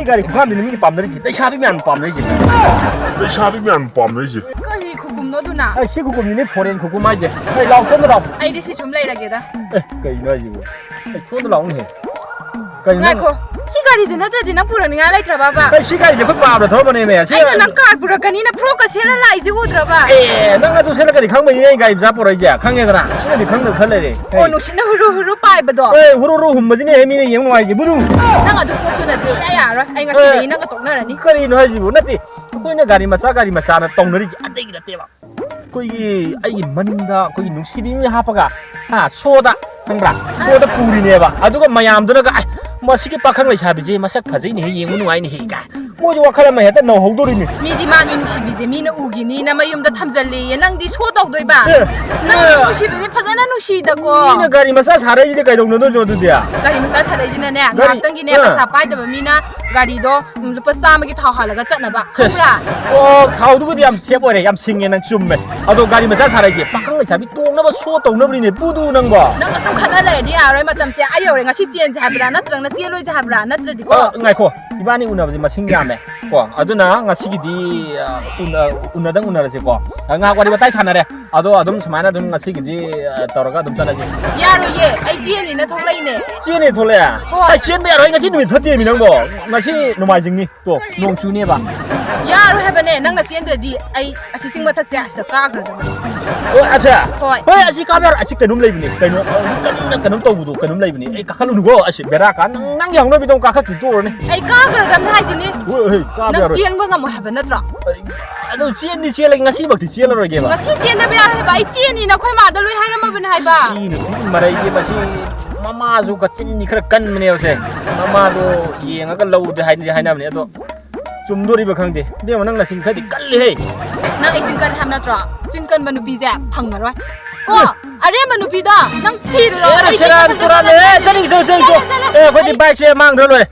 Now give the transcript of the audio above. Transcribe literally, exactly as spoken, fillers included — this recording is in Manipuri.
ꯒꯥꯔꯤ ꯈꯨꯈꯥꯝꯗꯨꯅꯤ ꯃꯤꯅ ꯄꯥꯝꯅꯔꯤꯁꯦ, ꯂꯩꯁꯥꯕꯤ ꯃꯌꯥꯝꯅ ꯄꯥꯝꯅꯔꯤꯁꯦ꯫ ꯂꯩꯁꯥꯕꯤ ꯃꯌꯥꯝꯅ ꯄꯥꯝꯅꯔꯤꯁꯦ꯫ ꯀꯔꯤ ꯈꯨꯒꯨꯝꯅꯣ ꯑꯗꯨꯅ? ꯑꯩ ꯁꯤ ꯈꯨꯒꯨꯝꯁꯤꯅꯦ foreign ꯈꯨꯒꯨꯝ ꯍꯥꯏꯁꯦ꯫ ꯑꯩ ꯂꯥꯎ, ꯁꯣꯝꯗ ꯂꯥꯎ꯫ ꯑꯩꯗꯤ ꯁꯤ ꯁꯨꯝ ꯂꯩꯔꯒꯦꯗ꯫ ꯑꯦ, ꯀꯩꯅꯣ ꯍꯥꯏꯁꯤꯕꯨ? ꯑꯩ ꯁꯣꯝꯗ ꯂꯥꯎꯅꯦꯍꯦ꯫ ꯀꯩꯅꯣ ꯅꯪ ꯉꯥꯏꯈꯣ, ꯁꯤ ꯒꯥꯔꯤꯁꯦ ꯅꯠꯇ꯭ꯔꯗꯤ ꯅꯪ ꯄꯨꯔꯛꯅꯤꯡꯉꯥꯏ ꯂꯩꯇ꯭ꯔꯕꯕ? ꯑꯩ ꯁꯤ ꯒꯥꯔꯤꯁꯦ ꯑꯩꯈꯣꯏ ꯄꯥꯕꯗ ꯊꯧꯔꯝꯕꯅꯦꯃꯦ꯫ ꯁꯤ ꯑꯩꯅ ꯅꯪ ꯀꯥꯔ ꯄꯨꯔꯛꯀꯅꯤꯅ ꯐ꯭ꯔꯣꯛꯀ ꯁꯦꯠꯂ ꯂꯥꯛꯏꯁꯦ ꯎꯗ꯭ꯔꯕ? ꯑꯦ, ꯅꯪ ꯑꯗꯨ ꯁꯦꯠꯂꯛꯀꯅꯤ ꯈꯪꯕꯩꯅꯦ ꯑꯩ ꯒꯥꯔꯤ ꯃꯆꯥ ꯄꯨꯔꯛꯏꯁꯦ꯫ ꯈꯪꯉꯦꯗꯅ? ꯅꯪꯅꯗꯤ ꯈꯪꯗꯕ ꯈꯔ ꯂꯩꯔꯦ꯫ ꯑꯣ, ꯅꯨꯡꯁꯤꯠꯅ ꯍꯨꯔꯨ ꯍꯨꯔꯨ ꯄꯥꯏꯕꯗꯣ꯫ ꯑꯦ, ꯍꯨꯔꯨ ꯍꯨꯔꯨ ꯍꯨꯝꯕꯁꯤꯅꯦꯍꯦ ꯃꯤꯅ ꯌꯦꯡꯕ ꯅꯨꯡꯉꯥꯏꯁꯦ꯫ ꯕꯨꯗꯨ! ꯅꯪ ꯑꯗꯨ ꯀꯣꯛꯇꯨꯅꯗꯤ ꯁꯨꯡꯌꯥ ꯌꯥꯔꯔꯣꯏ꯫ ꯑꯩ ꯉꯁꯤꯗꯒꯤ ꯑꯦ, ꯅꯪꯒ ꯇꯣꯛꯅꯔꯅꯤ꯫ ꯀꯔꯤꯅꯣ ꯍꯥꯏꯁꯤꯕꯨ? ꯅꯠꯇꯦ, ꯑꯩꯈꯣꯏꯅ ꯒꯥꯔꯤ ꯃꯆꯥ, ꯒꯥꯔꯤ ꯃꯆꯥꯅ ꯇꯧꯅꯔꯤꯁꯦ ꯑꯇꯩꯒꯤ ꯅꯠꯇꯦꯕ꯫ ꯑꯩꯈꯣꯏꯒꯤ, ꯑꯩꯒꯤ ꯃꯅꯤꯡꯗ ꯑꯩꯈꯣꯏꯒꯤ ꯅꯨꯡꯁꯤꯕꯤ ꯑꯃ ꯍꯥꯞꯄꯒ, ꯍꯥ, ꯁꯣꯗ, ꯈꯪꯕ꯭ꯔꯥ? ꯁꯣꯗ ꯄꯨꯔꯤꯅꯦꯕ꯫ ꯑꯗꯨꯒ ꯃꯌꯥꯝꯗꯨꯅꯒ, "ꯑꯥꯏ, ꯃꯁꯤꯒꯤ ꯄꯥꯈꯪ ꯂꯩꯁꯥꯕꯤꯁꯦ ꯃꯁꯛ ꯐꯖꯩꯅꯦꯍꯦ, ꯌꯦꯡꯕ ꯅꯨꯡꯉꯥꯏꯅꯦꯍꯦ" ꯀꯥꯏ꯫ ꯃꯣꯏꯁꯨ ꯋꯥꯈꯜ ꯑꯃ ꯍꯦꯛꯇ ꯅꯧꯍꯧꯗꯣꯔꯤꯅꯤ꯫ ꯃꯤꯗꯤ ꯃꯥꯒꯤ ꯅꯨꯡꯁꯤꯕꯤꯁꯦ ꯃꯤꯅ ꯎꯈꯤꯅꯤꯅ ꯃꯌꯨꯝꯗ ꯊꯝꯖꯜꯂꯦꯌꯦ꯫ ꯅꯪꯗꯤ ꯁꯣ ꯇꯧꯗꯣꯏꯕ? ꯑꯦ, ꯅꯪꯒꯤ ꯑꯦ꯫ ꯅꯨꯡꯁꯤꯕꯁꯦ ꯐꯖꯅ ꯅꯨꯡꯁꯤꯗꯀꯣ꯫ ꯃꯤꯅ ꯒꯥꯔꯤ ꯃꯆꯥ ꯁꯥꯔꯛꯏꯁꯤꯗꯤ ꯀꯩꯗꯧꯅꯗꯣꯏꯅꯣ ꯑꯗꯨꯗꯤ? ꯒꯥꯔꯤ ꯃꯆꯥ ꯁꯥꯔꯛꯏꯁꯤꯅꯅꯦ, ꯒꯥꯔꯤ, ꯉꯥꯏꯍꯥꯛꯇꯪꯒꯤꯅꯦ, ꯑꯦ꯫ ꯄꯩꯁꯥ ꯄꯥꯏꯗꯕ ꯃꯤꯅ ꯒꯥꯔꯤꯗꯣ, ꯎꯝ, ꯂꯨꯄꯥ ꯆꯥꯝꯃꯒꯤ ꯊꯥꯎ ꯍꯥꯜꯂꯒ ꯆꯠꯅꯕ, ꯈꯪꯕ꯭ꯔꯥ? ꯑꯣ, ꯊꯥꯎꯗꯨꯕꯨꯗꯤ ꯌꯥꯝ ꯁꯦꯞ ꯑꯣꯏꯔꯦ, ꯌꯥꯝ ꯁꯤꯡꯉꯦ ꯅꯪ, ꯆꯨꯝꯃꯦ꯫ ꯑꯗꯣ ꯒꯥꯔꯤ ꯃꯆꯥ ꯁꯥꯔꯛꯏꯁꯦ ꯄꯥꯈꯪ ꯂꯩꯁꯥꯕꯤ ꯇꯣꯡꯅꯕ ꯁꯣ ꯇꯧꯅꯕꯅꯤꯅꯦ, ꯕꯨꯗꯨ ꯅꯪꯕꯣ꯫ ꯅꯪꯒ ꯁꯨꯝ ꯈꯠꯅ ꯂꯩꯔꯗꯤ ꯌꯥꯔꯣꯏ, ꯃꯇꯝꯁꯦ ꯑꯥ ꯌꯧꯔꯦ꯫ ꯉꯁꯤ ꯆꯦꯟꯁꯦ ꯍꯥꯏꯕ꯭ꯔꯥ, ꯅꯠꯇ꯭ꯔꯒꯅ ꯆꯦꯜꯂꯣꯏꯁꯦ ꯍꯥꯏꯕ꯭ꯔꯥ? ꯅꯠꯇ꯭ꯔꯗꯤꯀꯣ꯫ ꯑ, ꯉꯥꯏꯈꯣ, ꯏꯕꯥꯅꯤ ꯎꯅꯕꯁꯦ ꯃꯁꯤꯡ ꯌꯥꯝꯃꯦ ꯀꯣ, ꯑꯗꯨꯅ ꯉꯁꯤꯒꯤꯗꯤ, ꯑ, ꯎꯅ-, ꯎꯅꯗꯪ ꯎꯅꯔꯁꯤꯀꯣ꯫ ꯑ, ꯉꯥꯏꯍꯥꯛ ꯋꯥꯔꯤ ꯋꯥꯇꯥꯏ ꯁꯥꯟꯅꯔꯦ, ꯑꯗꯣ ꯑꯗꯨꯝ ꯁꯨꯃꯥꯏꯅ ꯑꯗꯨꯝ ꯉꯁꯤꯒꯤꯗꯤ, ꯑ, ꯇꯧꯔꯒ ꯑꯗꯨꯝ ꯆꯠꯂꯁꯤ꯫ ꯌꯥꯔꯣꯏꯌꯦ, ꯑꯩ ꯆꯦꯅꯤꯅ ꯊꯣꯛꯂꯛꯏꯅꯦ꯫ ꯆꯦꯅꯤ ꯊꯣꯛꯂꯛꯑꯦ? ꯍꯣꯏ꯫ ꯑꯩ ꯆꯦꯟꯕ ꯌꯥꯔꯣꯏ, ꯉꯁꯤ ꯅꯨꯃꯤꯠ ꯐꯠꯇꯦꯃꯤ ꯅꯪꯕꯣ꯫ ꯉꯁꯤ ꯅꯣꯡꯃꯥꯏꯖꯤꯡꯅꯤ꯫ ꯇꯣ, ꯅꯣꯡ ꯆꯨꯅꯦꯕ꯫ ꯌꯥꯔꯣꯏ ꯍꯥꯏꯕꯅꯦ, ꯅꯪꯅ ꯆꯦꯟꯗ꯭ꯔꯗꯤ ꯑꯩ ꯑꯁꯤ ꯆꯤꯡ ꯃꯊꯛꯁꯦ ꯑꯁꯤꯗ ꯀꯥꯈ꯭ꯔꯗꯕꯅꯦ꯫ ꯍꯣꯏ, ꯑꯁꯦ? ꯍꯣꯏ꯫ ꯍꯣꯏ, ꯑꯁꯤ ꯀꯥꯕ ꯌꯥꯔꯣꯏ꯫ ꯑꯁꯤ ꯀꯩꯅꯣꯝ ꯂꯩꯕꯅꯦ꯫ ꯀꯩꯅꯣ, ꯀꯟꯅ ꯀꯩꯅꯣꯝ ꯇꯧꯕꯗꯣ, ꯀꯩꯅꯣꯝ ꯂꯩꯕꯅꯦ꯫ ꯑꯩ ꯀꯥꯈꯠꯂꯨꯅꯨꯀꯣ꯫ ꯑꯁꯤ ꯕꯦꯔꯥ ꯀꯥ-, ꯅꯪ, ꯅꯪꯒꯤ ꯍꯧꯅꯕꯤꯗꯣ ꯑꯃꯨꯛ ꯀꯥꯈꯠꯈꯤ ꯇꯣꯛꯑꯣꯅꯦ꯫ ꯑꯩ ꯀꯥꯈ꯭ꯔꯗꯕꯅꯦ ꯍꯥꯏꯁꯤꯅꯤ꯫ ꯍꯣꯏ, ꯍꯣꯏ, ꯀꯥꯕ ꯅꯪ ꯌꯥꯔꯣꯏ꯫ ꯆꯦꯟꯕ ꯉꯝꯃꯣꯏ ꯍꯥꯏꯕ ꯅꯠꯇ꯭ꯔꯣ? ꯑꯩ, ꯑꯗꯣ ꯆꯦꯟꯗꯤ ꯆꯦꯜꯂꯒꯦ, ꯉꯁꯤꯃꯛꯇꯤ ꯆꯦꯜꯂꯔꯣꯏꯒꯦꯕ꯫ ꯉꯁꯤ ꯆꯦꯟꯗꯕ ꯌꯥꯔꯣꯏ ꯍꯥꯏꯕ꯫ ꯑꯩ ꯆꯦꯅꯤꯅ ꯑꯩꯈꯣꯏ ꯃꯥꯗ ꯂꯣꯏ ꯍꯥꯏꯔꯝꯃꯕꯅꯦ ꯍꯥꯏꯕ꯫ ꯁꯤ ꯅꯨꯄꯤ ꯃꯔꯩꯁꯦ, ꯃꯁꯤ ꯃꯃꯥꯁꯨ ꯀꯆꯤꯟꯗꯤ ꯈꯔ ꯀꯟꯕꯅꯦꯕꯁꯦ꯫ ꯃꯃꯥꯗꯣ ꯌꯦꯡꯉꯒ ꯂꯧꯗꯦ ꯍꯥꯏꯅꯗꯤ ꯍꯥꯏꯅꯕꯅꯦ, ꯑꯗꯣ ꯆꯨꯝꯗꯣꯔꯤꯕ ꯈꯪꯗꯦ꯫ ꯏꯕꯦꯝꯃ, ꯅꯪ ꯅꯆꯤꯟ ꯈꯔꯗꯤ ꯀꯜꯂꯤꯍꯦ꯫ ꯅꯪ ꯑꯩ ꯆꯤꯟ ꯀꯜꯂꯦ ꯍꯥꯏꯕ ꯅꯠꯇ꯭ꯔꯣ? ꯆꯤꯟ ꯀꯟꯕ ꯅꯨꯄꯤꯁꯦ ꯐꯪꯉꯔꯣꯏ꯫ ꯀꯣ, ꯑꯦ꯫ ꯑꯔꯦꯝꯕ ꯅꯨꯄꯤꯗꯣ ꯅꯪ ꯊꯤꯔꯨꯔꯣ꯫ ꯑꯦ, ꯑꯩ ꯁꯦꯔꯥꯟ ꯆꯤꯟ ꯇꯨꯔꯥꯟ꯫ ꯀꯟꯕ ꯑꯦ, ꯆꯠꯅꯤꯡ ꯆꯠꯂꯨ, ꯆꯠꯅꯤꯡ ꯆꯠꯂꯨ꯫ ꯆꯠꯂꯦ, ꯆꯠꯂꯦ꯫ ꯑꯦ, ꯑꯩꯈꯣꯏꯗꯤ ꯕꯥꯏꯛꯁꯦ ꯃꯥꯡꯗ꯭ꯔ ꯂꯣꯏꯔꯦ꯫